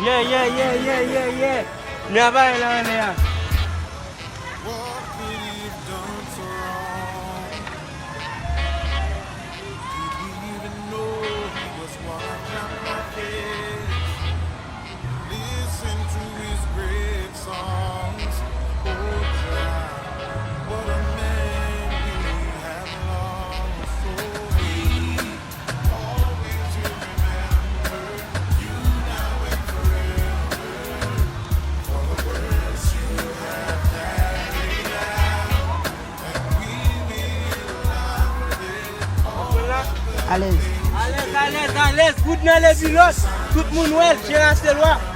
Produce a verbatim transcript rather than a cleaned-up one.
Yeah, yeah, yeah, yeah, yeah, yeah. Travay la anlè a. Alèz. Alèz, alèz, alèz. Goud nan Levilòs. Tout moun wè l, Jera Selwa.